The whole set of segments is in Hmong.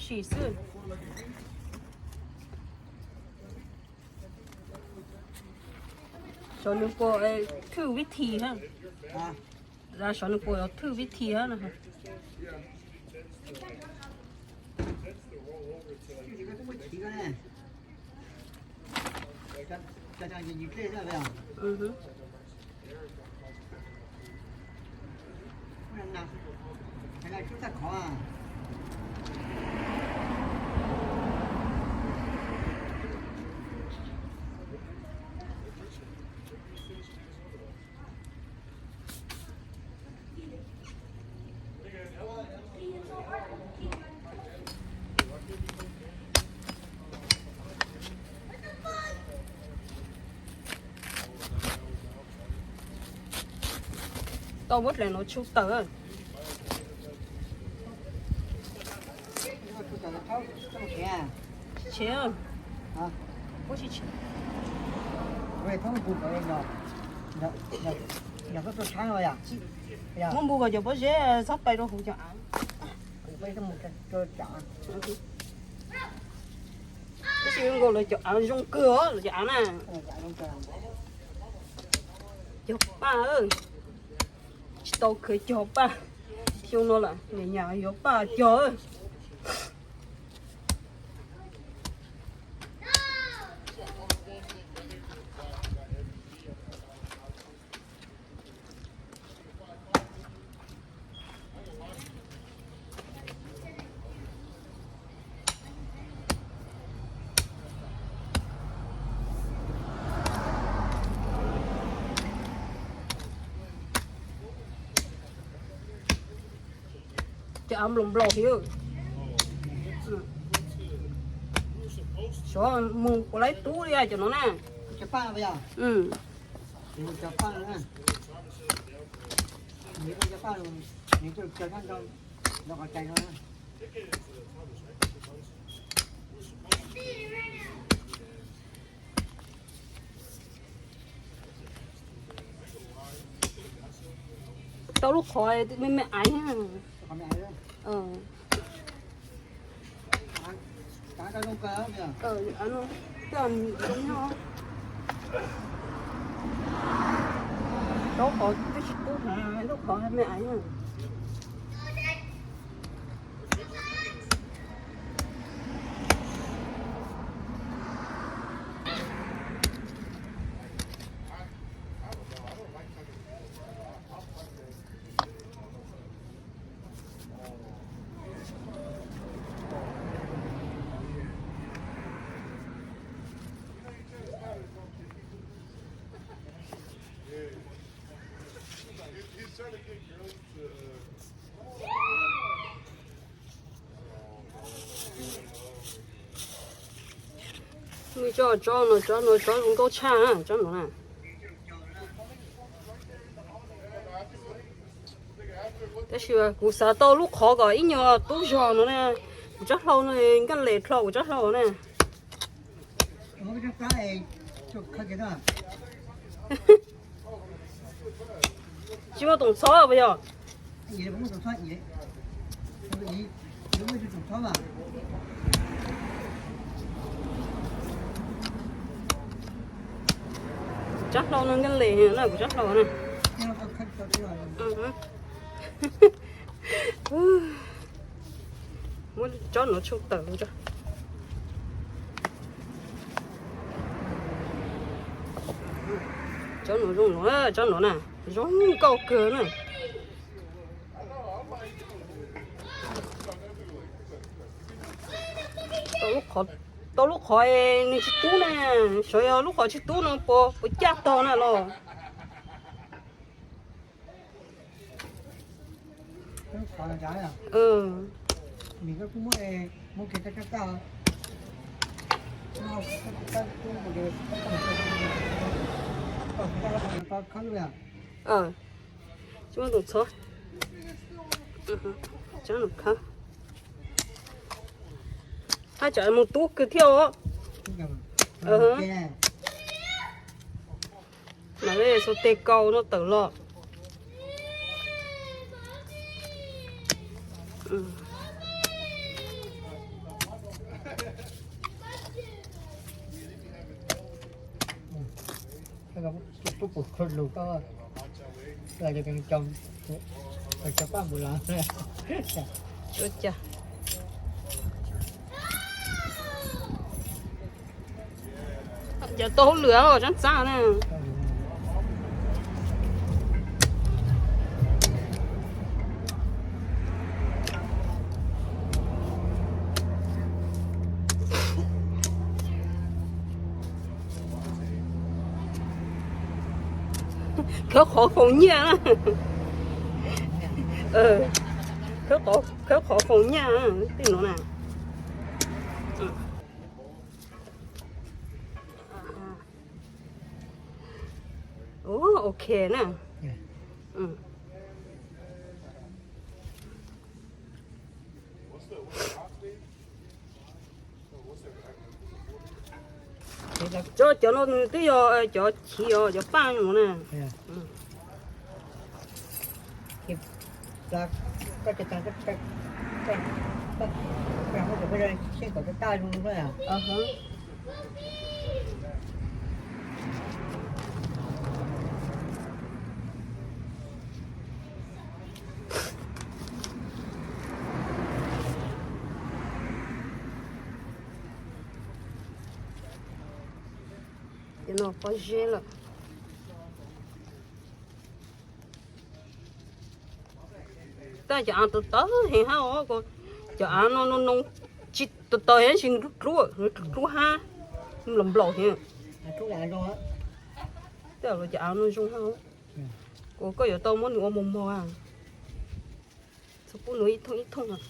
Sim xwb. Xyov nws puas thwj vib thi hab. Xyov nws puas thwj vib thi hab. Tau muab dlaim no tshu tawm. Tsis tshev, tsis tshev. Muab npu kom cov pob zeb txhob pais rau hauv cov av. Tab sis nkaus lawv cov av zoo kawg os, lawv cov av na. Cog paj, tsis tau khaws cog paj. Xyoo no lawm, nyam nyam yuav paj cog. Cov av nplaum nplaum thiab. Xyov mus puas laib tub li cov no na. Tau lub qhov me me aiv. Tau qhov twb tsis tub, lub qhov me aiv. Nws cov tsob no, tsob no tsob zoo nkauj tshaj tsob no na. Tab sis kuv xav tau lub qhov kom ib nyuag tub zog no na. Kuv tsob hlau no nkaj les dlhau kuv tsob hlau na. Tsis muaj toom txhob puas yog? Tsob hlau no nkaj les na, kuv tsob hlau na. Muab tsob no tshu tawm. Tsob no zoo, tsob no na, zoo nkauj kawg na. Tau lub qhov nws tsis tub na, xyov yog lub qhov tsis tub no puas, puas caj tog na los. Tsis muaj toom txhob. Hab tsam mus tub kawg thiab os. Mam li xuas tes kaus no tawm los. Cov tau hauj lwm os, tsaab txav na. Khawb qhov foom nyiaj na. Khawb qhov foom nyiaj tej nuav na. Ok na. Cov, cov no nws twb yog cov chiv os, cov paj no na. Cov no pob zeb lawm. Tab cov av tawv tawv heev hab os, cov av no no no tsis tawv tawv tab sis nws dlub dlub, nws dlub dlub hab, nplaum nplaum heev. Tej cov av no zoo hab, kuas koj yuav tau muab nws ua mos mos, txhob pub nws ib thooj ib thooj.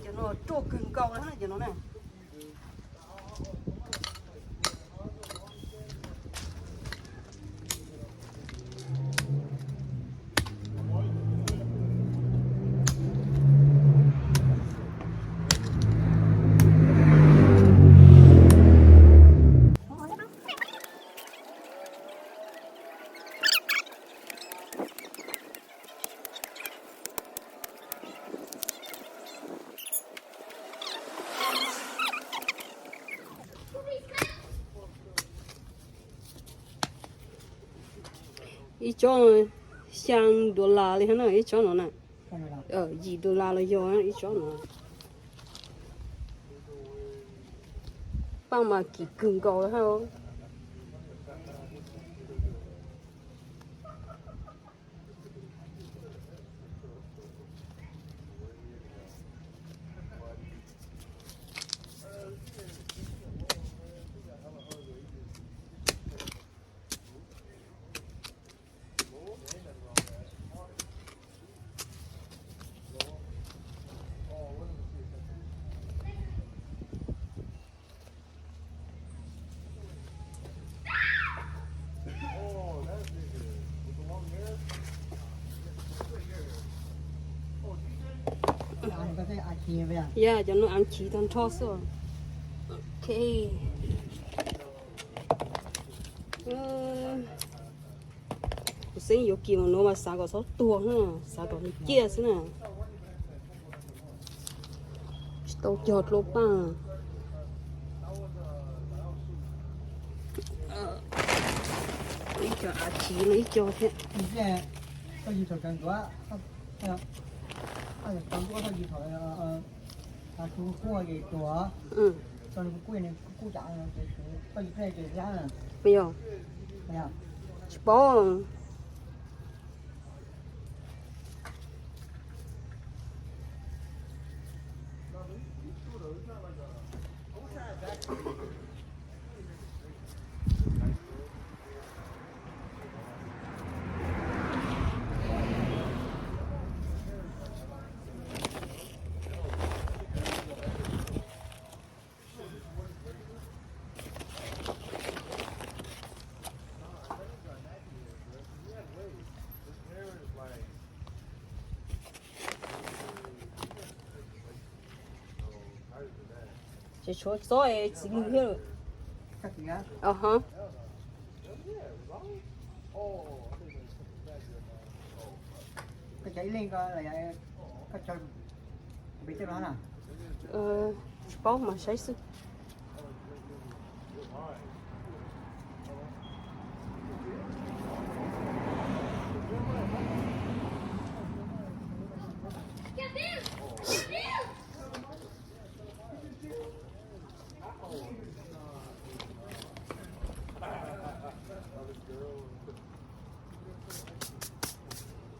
Cov no ruaj kawg nkaus na cov no na. Ib tsob xyaa dollar li hab na, ib tsob no na. Yim dollar los yog ib tsob no. Paaj mas kim kawg nkaus hab. Ya, cov no av chiv tag nrho xwb. Ok. Kuv xeeb yuav kis mus nuav mas xav kom txhob tuag na, xav kom nws ciaj xwb na. Tsis tau cog dlua paj. Ib co av chiv no ib co thiab. Yog, tsis paub. Ces tshuav txob es txiv lws thiab lawm. Aha. Tsis paub mas saib xwb.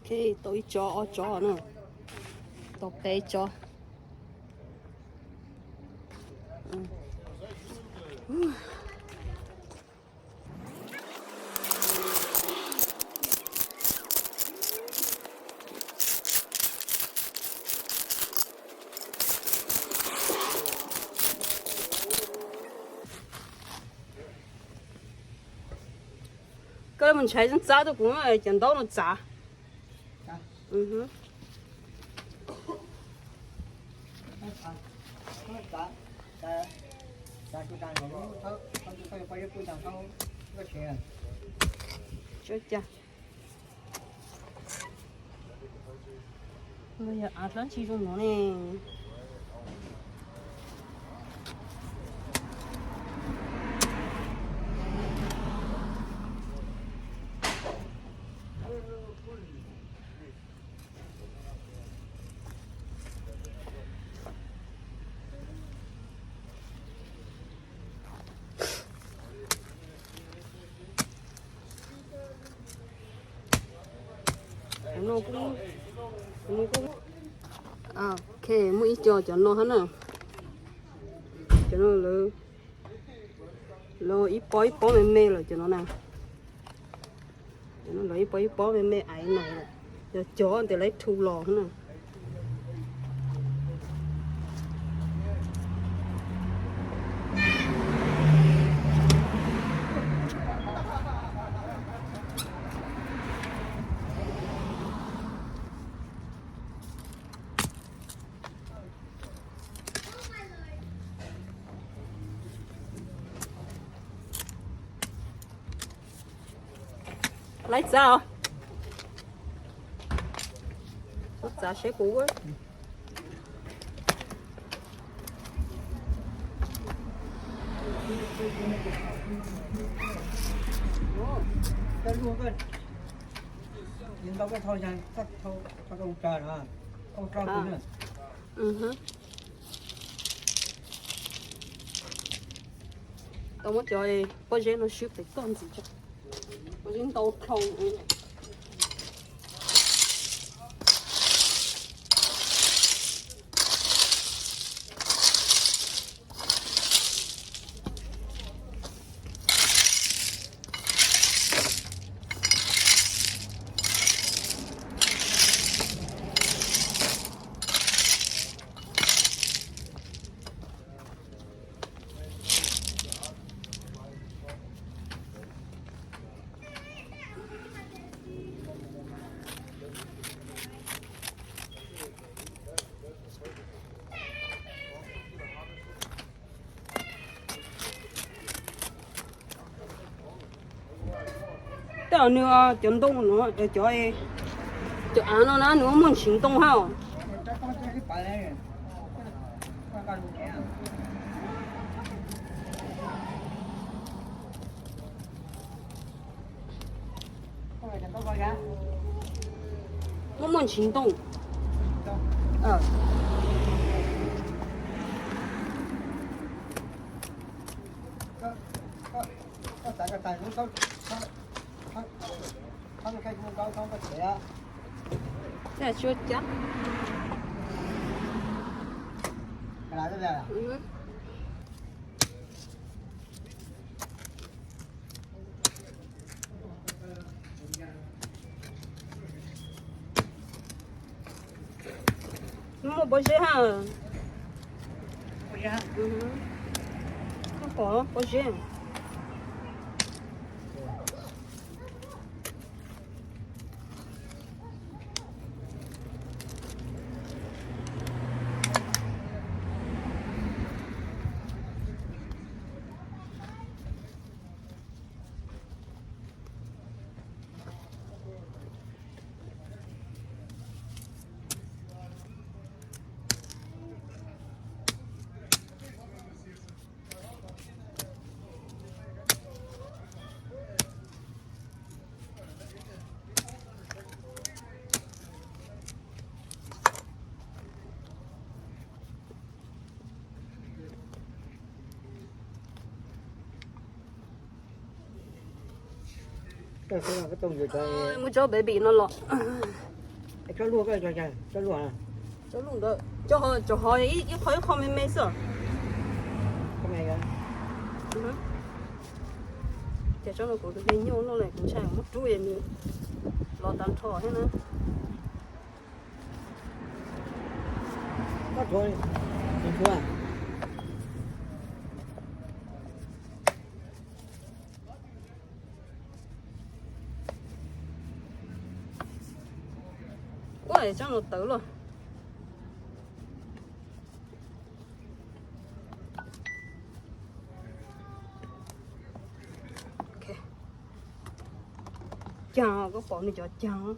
Ok, tau ib tsob ob tsob na. Tau peb tsob. Koj mus ntshai txab tuaj kuv cov ntaub no txav. Tsuav cas. Yog av dlaab tsi zoo no ne. Ok, muaj ib co cov no hab na. Cov no lawv, lawv ib pob ib pob me me lawm cov no na. Cov no lawv ib pob ib pob me me aiv no lawm. Yog cov ntawd lawv thu los na. Laib txav os. Txav seb puas ua. Tau muab cov pob zeb no swb pem toj ntxiv tso. Pob zeb ntau dhau. Nws cov ntoo no, cov, cov av no na nws muaj ntsis ntoo hab. Muaj muaj ntsis ntoo. Muaj pob zeb ha. Koj pom pob zeb. Muab cov baby no los. Cov luj ntawd, cov hov ib qho ib qho me me xwb. Ces tsob no kuv tus me nyuj no kuv ntshai muab rub nws los tag nrho thiab na. Ua tsob no tawv luaj. Caag, koj pom nws cov caag.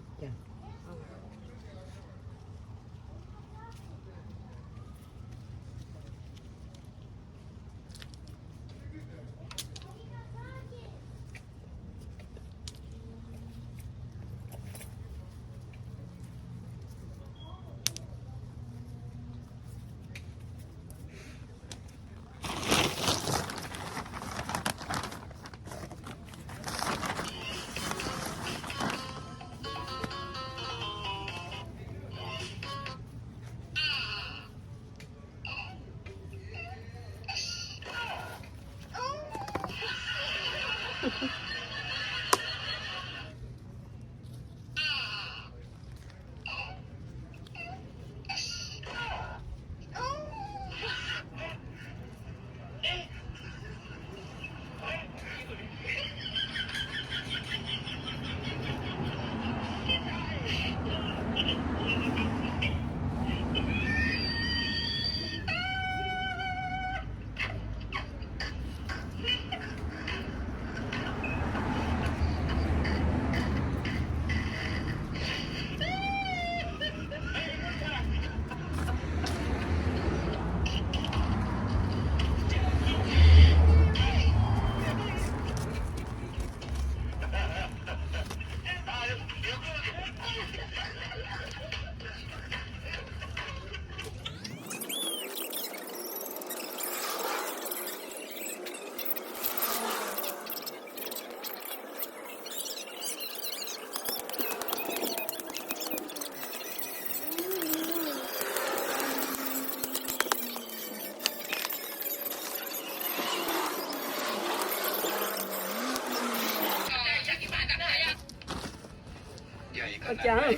Ua cas?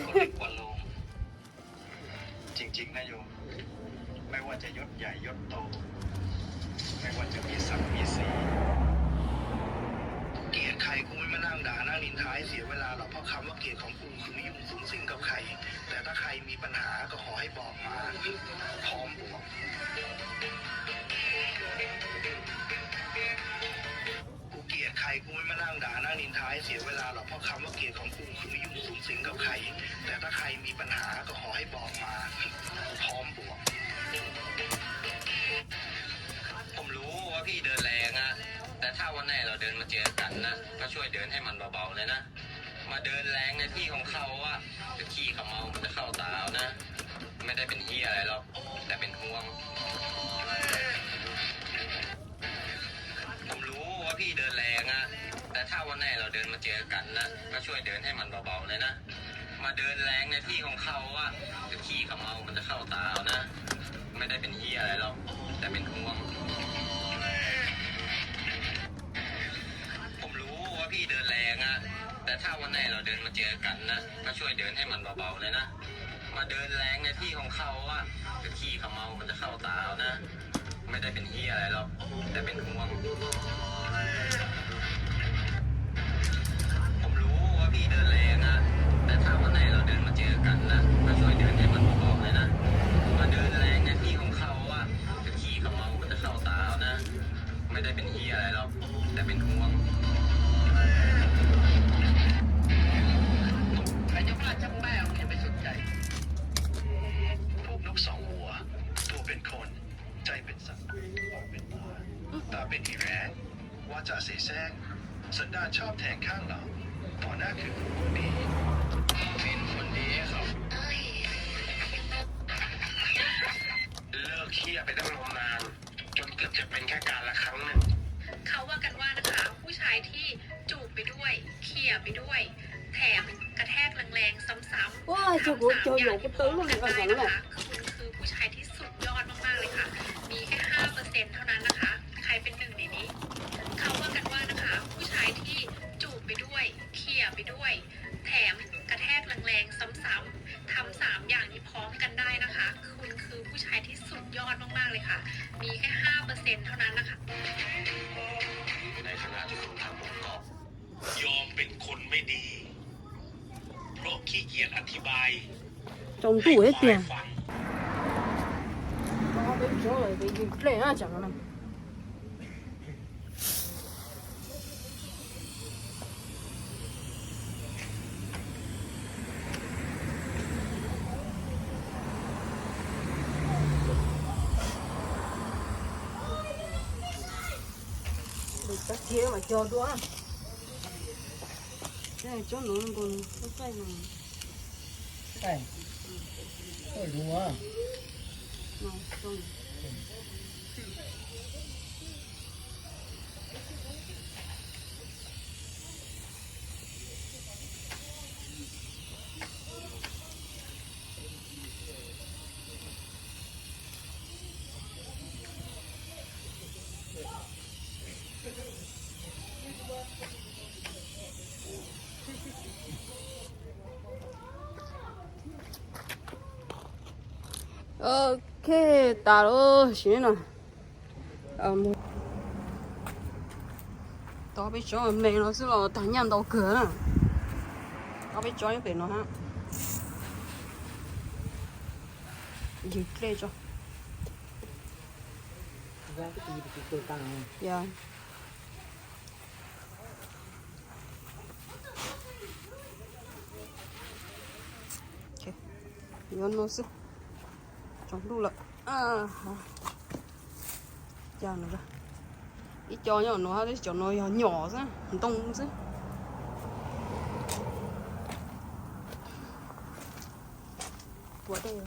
จริงๆ นะโยม ไม่ว่าจะยศใหญ่ยศโต ไม่ว่าจะมีศักดิ์มีศรี กูเกลียดใคร กูไม่มานั่งด่านั่งนินทาให้เสียเวลาหรอก เพราะคำว่าเกลียดของกูคือไม่ยุ่งสุงสิงกับใคร แต่ถ้าใครมีปัญหาก็ขอให้บอกมา พร้อมบวก กูเกลียดใคร กูไม่มานั่งด่านั่งนินทาให้ เสียเวลาหรอก เพราะคำว่าเกลียดของกูคือไม่ยุ่งสุงสิงกับใคร แต่ถ้าใครมีปัญหาก็ขอให้บอกมา พร้อมบวก ผมรู้ว่าพี่เดินแรงอะ แต่ถ้าวันไหนเราเดินมาเจอกันนะ ก็ช่วยเดินให้มันเบาๆเลยนะ มาเดินแรงในที่ของเขาอะ เดี๋ยวขี้เขาเมามันจะเข้าตาเอานะ ไม่ได้เป็นเหี้ยอะไรหรอก แต่เป็นห่วง ผมรู้ว่าพี่เดินแรงอะ แต่ถ้าวันไหนเราเดินมาเจอกันนะ ก็ช่วยเดินให้มันเบาๆเลยนะ มาเดินแรงในที่ของเขาอะ เดี๋ยวขี้เขาเมามันจะเข้าตาเอานะ ไม่ได้เป็นเหี้ยอะไรหรอก แต่เป็นห่วง ผมรู้ว่าพี่เดินแรงอะ แต่ถ้าวันไหนเราเดินมาเจอกันนะ ก็ช่วยเดินให้มันเบาๆเลยนะ มาเดินแรงในที่ของเขาอะ เดี๋ยวขี้เขาเมามันจะเข้าตาเอานะ ไม่ได้เป็นเหี้ยอะไรหรอก แต่เป็นห่วง ผมรู้ว่าพี่เดินแรงอะ แต่ถ้าวันไหนเราเดินมาเจอกันนะ ก็ช่วยเดินให้มันเบาๆเลยนะ มาเดินแรงในที่ของเขาอะ เดี๋ยวขี้เขาเมามันจะเข้าตาเอานะ ไม่ได้เป็นเหี้ยอะไรหรอก แต่เป็นห่วง พวกนกสองหัว ตัวเป็นคน ใจเป็นสัตว์ ปากเป็นหมา ตาเป็นอีแร้ง วาจาเสแสร้ง สันดานชอบแทงข้างหลัง ต่อหน้าคือคนดี เป็นคนดีให้เขา เลิกเหี้ยไปตั้งนมนาน จนเกือบจะเป็นแค่การละครั้งหนึ่ง เขาว่ากันว่านะคะ ผู้ชายที่จูบไปด้วย เขี่ยไปด้วย แถมกระแทกแรงๆ ซ้ำๆ ทำสามอย่างนี้พร้อมกันได้นะคะ คุณคือผู้ชายที่สุดยอดมากๆเลยค่ะ มีแค่ห้าเปอร์เซ็นต์เท่านั้นนะคะ ใครเป็นหนึ่งในนี้ เขาว่ากันว่านะคะ ผู้ชายที่จูบไปด้วย เขี่ยไปด้วย แถมกระแทกแรงๆ ซ้ำๆ ทำสามอย่างนี้พร้อมกันได้นะคะ คุณคือผู้ชายที่สุดยอดมากๆเลยค่ะ มีแค่ห้าเปอร์เซ็นต์เท่านั้นนะคะ ในฐานะที่คุณทำผมก็ยอมเป็นคนไม่ดี เพราะขี้เกียจอธิบาย Tsaus ntuj thiab tiag. Tag kis mas cog dua. Tsob no nkaus, tsob qaij no. Qaij, qaij dua. Ok, tas lawm, sim no. Tau peb tsob me no xwb los tag nyaj ntau kawg na. Tau peb tsob nyob pem no hab. Ywg dlej tso. Yuav no xwb. Tsaus ntuj lawm. Ca no, ib co nyob no, cov no yog nyom xwb, ntoo xwb. Puas dej.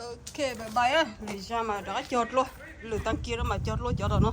Ok, bye bye, lwm zag mas rov qab cog dlua, lwm tag kis no mas cog dlua cov tom no.